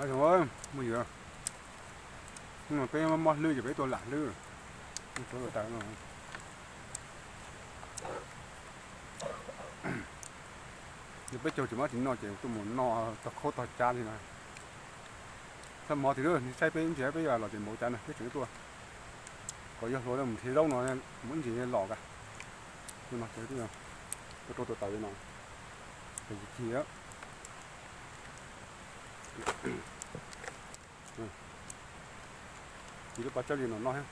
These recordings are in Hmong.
Mus ywg, hnub no peb mob hlwb ces peb tuaj lam hlwb, rau taws no. Yog peb caug tsis mob tsis noj ces tuaj mus noj tog khaub tog cab li no. Txhob mob tiag, saib peb ntsia peb yuav los ces npaum cas no peb tseem tuaj. Kom yog hluas mus nrhiav zaub no mus ib ntsis los ka. Tus no ces tuaj rau tuam taws li no, ces cig cig. Cig lub pas tsawb li no no thiab.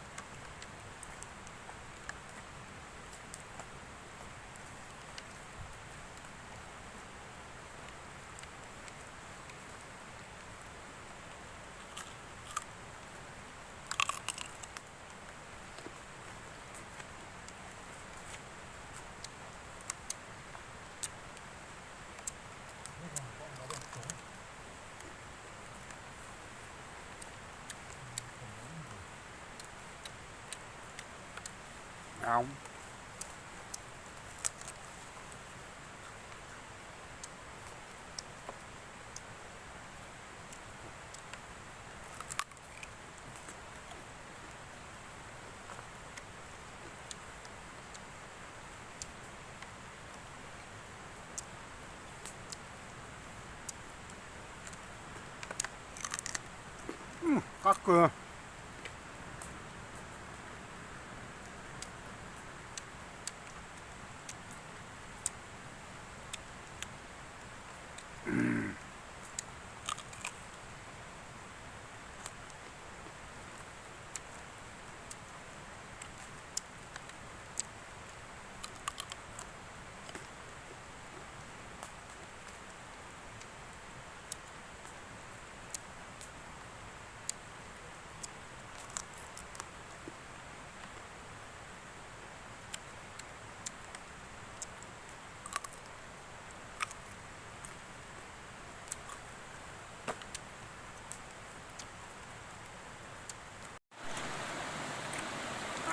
Qab kawg.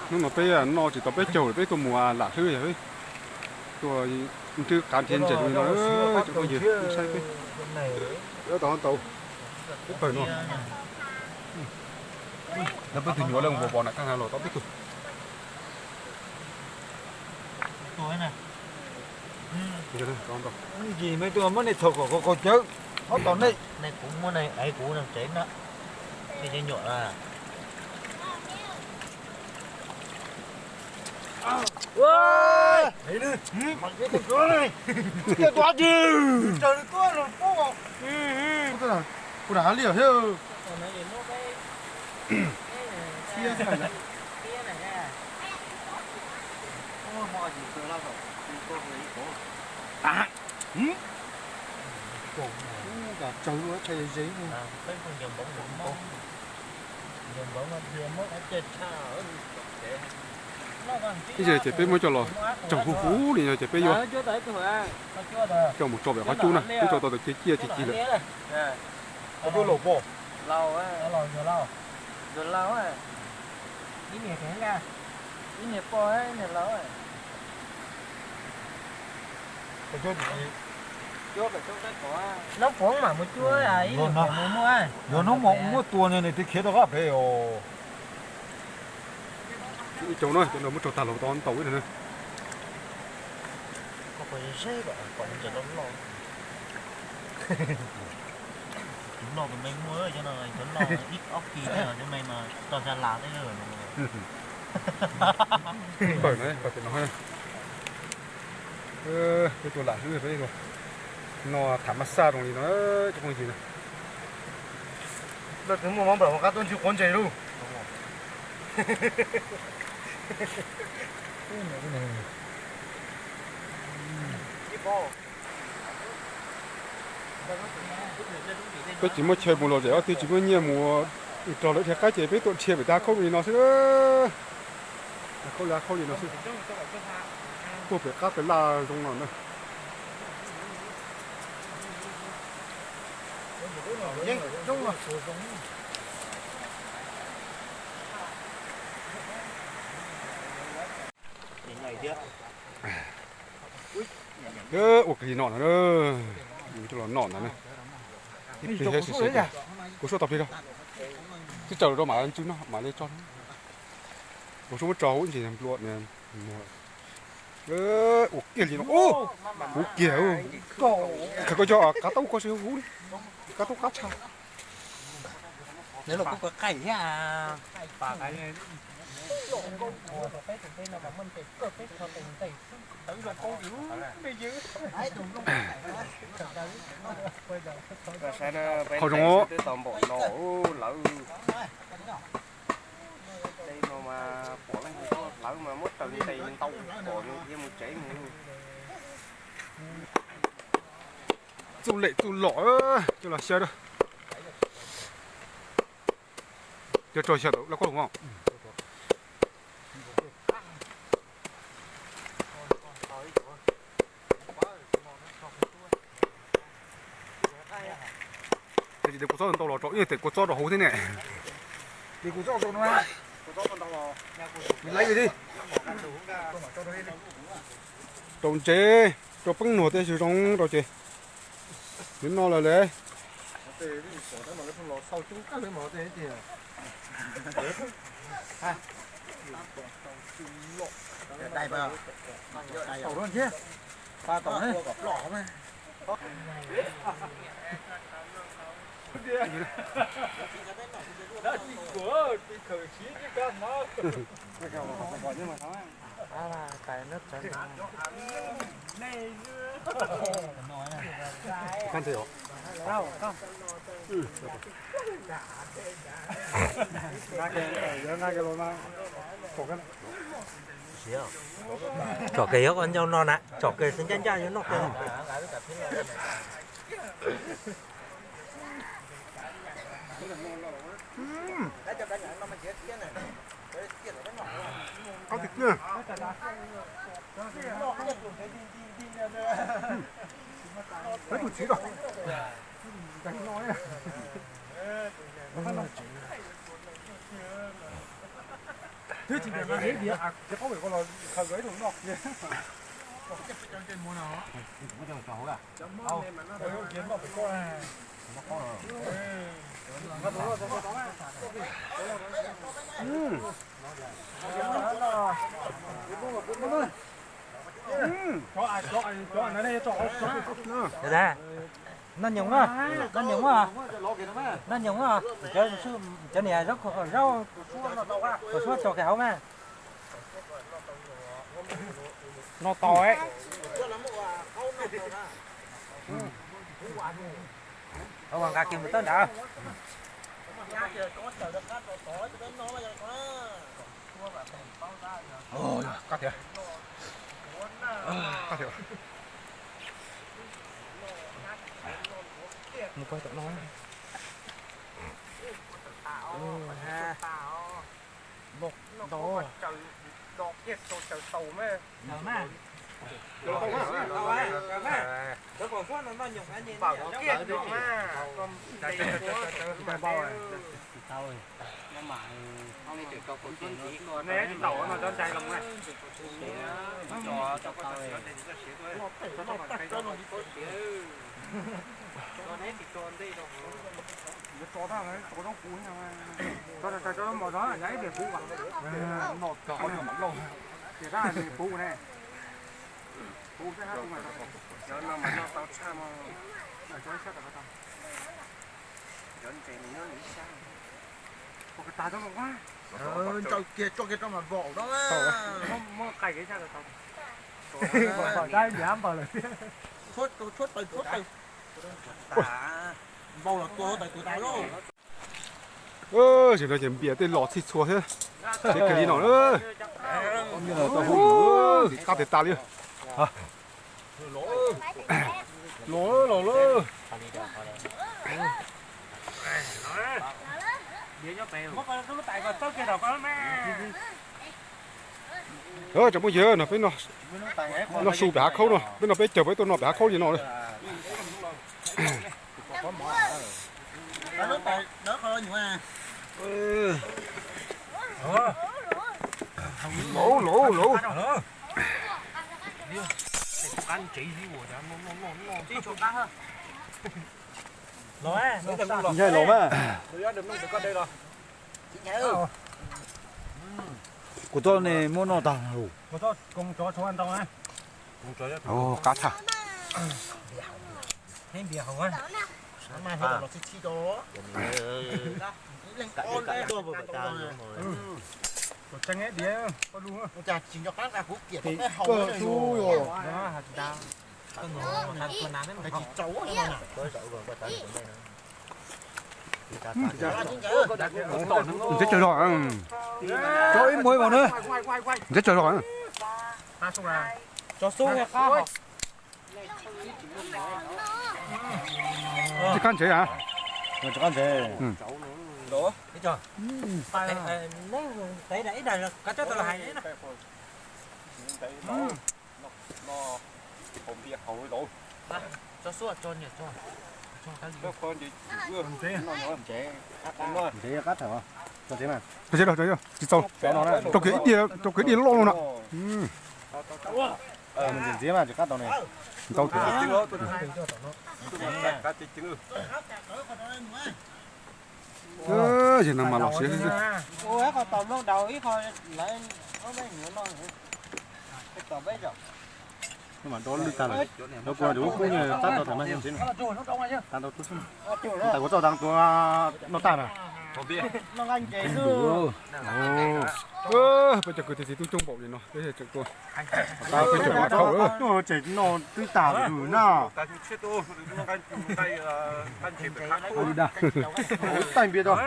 Hnub no peb noj tsis tau peb caug lawm peb tuaj mus lam hlwb yog tuaj ntwb qav nrhiav ntses rau li no cov phooj ywg saib peb. Tau tau peb pawg no. Peb tug nyuam lawm mus pom na kaj los tau peb tug. Ntsis me tuaj muab nej thaum kom qaug cawv ob tau nej. Kuv muab kuv tsev na, nyuam. Kuv rau hav liaj thiab. Tsawg luaj tshaj ze. Ib yam ces peb muab coj los tsaug huv huv li no ces peb yuav coj mus tso pem qhov cub na, twb tso tau tau ciaj ciaj cig cig lawm. Noob Pov mam mus cuab, yog noob Pov muab tua nws thiaj khiav rov qab pem os. Ib co no cov no muab tso tag los tau ntau ib no. Cov no cov me muaj cov no ib ob kis cov me mas tso xya las thiab. Pawg no, pawg pem no. Peb tuaj lam hlwb peb tuaj no tham mas xaj zoo li no cov phooj ywg na. Leej twg muaj mob nplawm ua qab tuaj ntsib quav ntses lauj. Peb tsis muaj chaw mus lom zem, ob tug tsis muaj nyiaj mus rau lawv dhia qaib ces peb tuaj dhia pem tag khaub li no xwb. Tag khaub li, khaub li no xwb. Puag pem qab pem laj zoo no na. Ua kiag li no na, coj los noj ntag na. Kuv suab tau plig rau. Twb tsaws rau mam ntsw no mam li tso. Kuv suab muab tso hauv ib ntsis nplua. Ua kiag li no. Ua kiag. Khaws koj cov qab taub koj sib huv li. Qab taub qab tshaj. Qhov zoo. Tej no mas pom leej twg tuaj hlawv mas muab raws ntes ntau kom nws dhia mus tsev mus. Txuj lem txuj lom, coj los xyaw rau. Cov tso xyaw tau laj koj los. Tes kuv txob ntau los rau, ib tes kuv txob rau hauv thiab ne. Tes kuv txob rau no. Laiv li. Rau ntsev, rau peeb nuag tej zoo zoo rau ces nws noj lawm le. Tsom keg yuav ncau no na, tsom keg xwb ncaj ncaj yuav noj kawg. Qab tiag tiag. Peb tus txiv los. Twb tsis tias hev tias, ces qaub pem ko los khaws ib tug noj kiag. Noj nyoos, noj nyoos, noj nyoos. Cov niam zaub, zaub kom suab tso kiag hauv mas. Noj tau. Nqa kiag mus tawb nrad. Qab tiag. Qab tiag. Mus pais tom no. Loj ntau. Ntsaws kiag tso kiag rau mas vau no. Tshuab taws tshuab taws. Vau los tua taws tua tas lauj. Ces no ces npias tej los txhij txhua thiab. Tsev kiag li no. Qab tiag tas li. Los los los. Tsoom phooj ywg, no peb noj su pem hav khaub no, peb no peb caug peb tuaj noj pem hav khaub li no. Lauj lauj lauj. Ntshai los mas. Kuv txoj ne muab noj tag lawm. Qab tshaj. Ntxhiab tsawg zog, tso ib muag ib vog na. Ntxhiab tsawg zog. Tsis qab ntsev a. Ntxhiab qab thawm. Tsis txaus. Rau kiag ib diav, rau kiag ib diav loj loj no. Ntxiv ntxiv mas tsis qab tau ne. Ntau thiab. Yog no mas los siav xwb. Mas do lwj tag lawm. Nov kuv tus lub kub nyuag tab tau tham mas tsis, tab tau tub xwb. Tas kuv txoj tas tua noj tag na. Peb cov kwv tij txiv tub coob npaum li no peb tseem tua. Peb tseem ua khau. Tseem noj twb tag lawm na. Taij npias tau.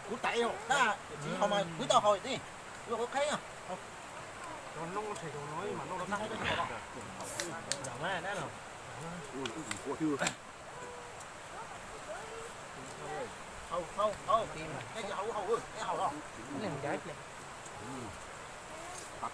Kuv tais, tsis haus mas kuv tau haus tiag, kuv qheb. Haus, haus, haus, nej haus, haus, nej haus los. Tab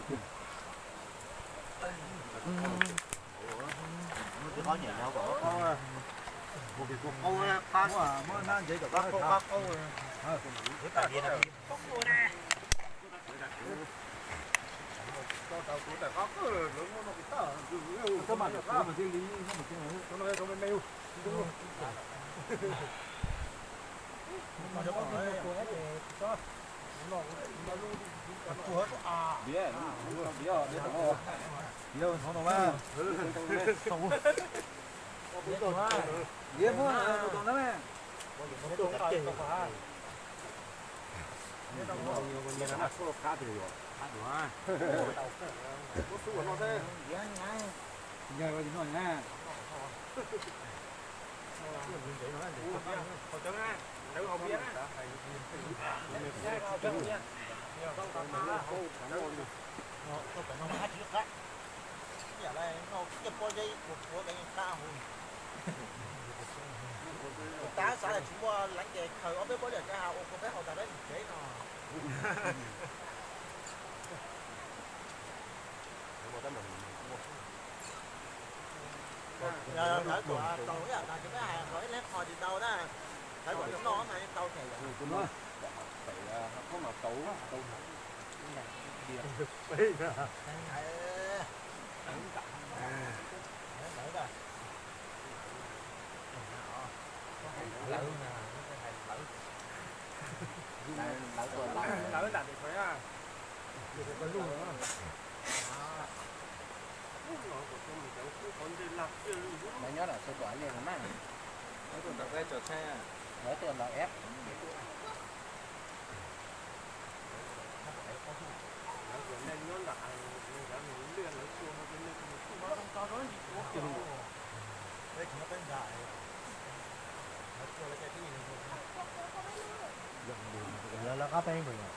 xav tias tsis muaj leev ces khaws ob peb pob liam caj ha ua kua peb haus tas peb mus tsev no. Lawv tuaj tau ib yam tas ces peb hais kom ib leeg qhov tsis tau na. Lawv kom noj mas tau thiaj yom. Lawv nyob lam sawv tuam li no mas. Lawv tuaj ntaus eb. Lawv qab peb nkaus yog.